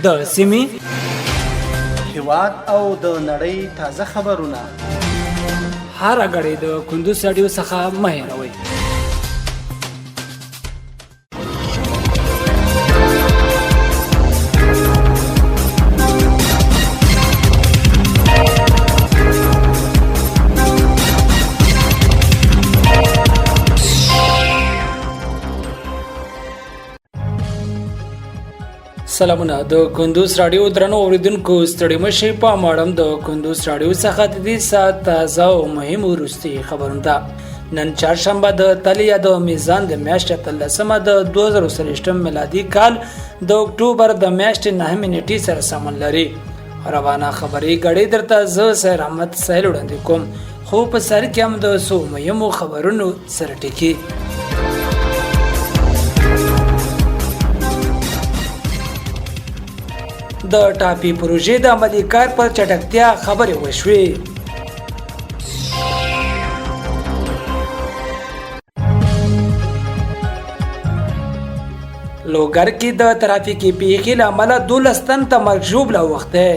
د سیمې، هیواد او د نړۍ تازه خبرونه هره ګړۍ د کندوز راډیو څخه مه هېروئ. سلامونه د کندوز راډیو درنو اوریدونکو، ستړي مشي په ماړم د کندوز راډیو څخه د دې ساعت تازه او مهم وروستي خبرونه ده. نن چهارشنبه د تلې یا د میزان د میاشتې 18مه د 2023 میلادي کال د اکتوبر د میاشتې 9مې نیټې سره سمون لري. روانه خبري ګړۍ درته زه سیر احمد سهیل وړاندې کوم، خو په سر کې هم د څو مهمو خبرونو سره ټکي. د ټاپي پروژې د عملي کار پر چټکتیا خبرې وشوې. لوګر کې د ترافیکي پیښې له امله 12 تن ته مرګ ژوبله اوښتې.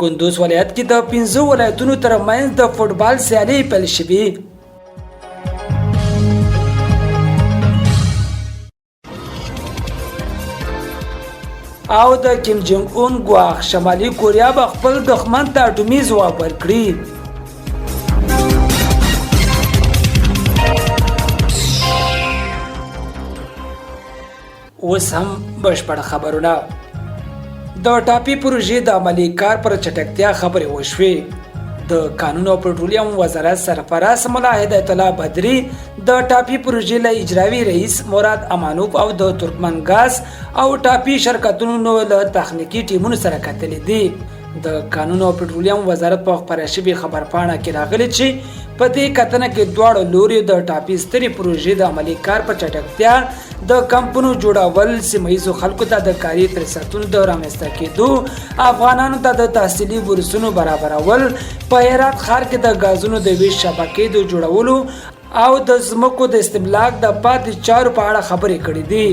کندوز ولایت کې د 5 ولایتونو ترمنځ د فوټبال سیالۍ پیل شوې. او د کیم جونګ اون ګواښ، شمالي کوریا به خپل دښمن ته اټومي ځواب ورکړي. اوس هم بشپړ خبرونه. د ټاپي پروژې د عملي کار پر چټکتیا خبرې وشوې. د کانونو او پټرولیم وزارت سرپرست ملا هدایت الله بدري د ټاپي پروژې له اجراوي رئیس مراد امانوف او د ترکمن ګاز او ټاپي شرکتونو له تخنیکي ټیمونو سره کتلي دي. د کانونو او پټرولیم وزارت په خپره شوې خبرپاڼه کې راغلي چې په دې کتنه کې دواړو لوریو د ټاپي سترې پروژې د عملي کار په چټکتیا، د کمپونو جوړول، سیمه ییزو خلکو ته د کاري فرصتونو د رامنځته کېدو، افغانانو ته د تحصیلي بورسونو برابرول، په هرات ښار کې د ګازونو د ویش شبکې د جوړولو او د ځمکو د استملاک د پاتې چارو په اړه خبرې کړې دي.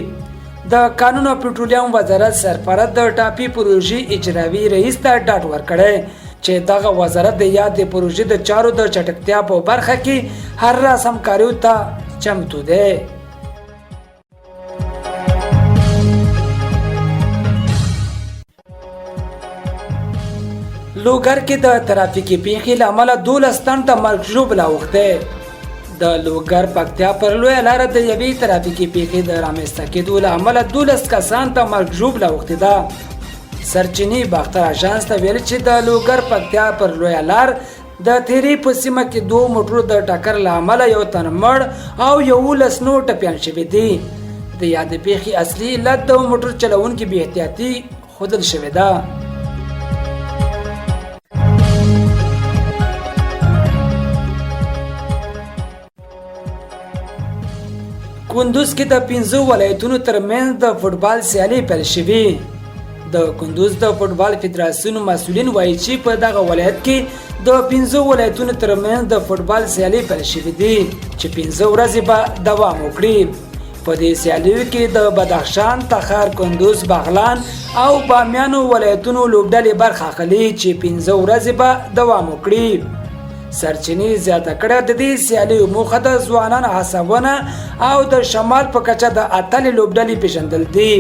د کانونو او پټرولیم وزارت سرپرست د ټاپي پروژې اجراوي رئیس ته ډاډ ورکړی چې دغه وزارت د یادې پروژې د چارو د چټکتیا په برخه کې هر راز همکاریو ته چمتو دی. لوګر کې د ترافیکي پیښې له امله 12 تن ته مرګ ژوبله اوښتې. د لوګر پکتیا پر لویه لاره د یوې ترافیکي پیښې د رامنځته کېدو له امله 12 کسان ته مرګ ژوبله اوښتې ده. سرچینې باختر اژانس ته ویل چې د لوګر پکتیا پر لویه لار د تیرې په سیمه کې دوو موټرو د ټکر له امله یو تن مړ او 11 نور ټپیان شوي دي. د یادې پیښې اصلي علت د موټر چلوونکي بې احتیاطي ښودل شوې ده. کندوز کې د 5 ولایتونو ترمنځ د فوټبال سیالۍ پیل شوې. د کندوز د فوټبال فدراسیون مسؤلین وایي چې په دغه ولایت کې د 5 ولایتونو ترمنځ د فوټبال سیالۍ پیل شوې دي چې 5 ورځې به دوام وکړي. په دې سیالیو کې د بدخشان، تخار، کندوز، بغلان او بامیانو ولایتونو لوبډلې برخه اخلي چې 5 ورځې به دوام وکړي. سرچینې زیاته کړه، د دې سیالیو موخه د ځوانانو هڅونه او د شمال په کچه د اتلې لوبډلې پیژندل دي.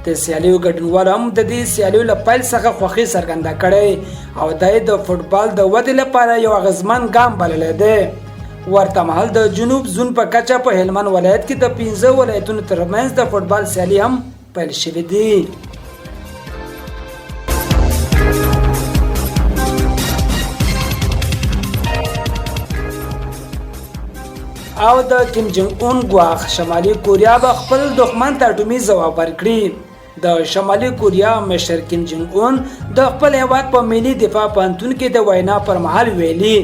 د سیالیو ګډونوالو هم د دې سیالیو له پیل څخه خوښي څرګنده کړې او دا یې د فوټبال د ودې لپاره یو اغېزمن ګام بللی دی. ورته مهال د جنوب زون په کچه په هلمند ولایت کې د 5 ولایتونو ترمنځ د فوټبال سیالي هم پیل شوې دي. او د کیم جونګ اون ګواښ، شمالي کوریا به خپل دښمن ته اټومي ځواب ورکړي. د شمالي کوریا مشر کیم جونګ اون د خپل هیواد په ملي دفاع پوهنتون کې د وینا پر مهال ویلي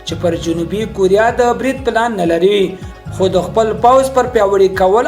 چې پر جنوبي کوریا د برید پلان نه لري، خو د خپل پوځ پر پیاوړي کول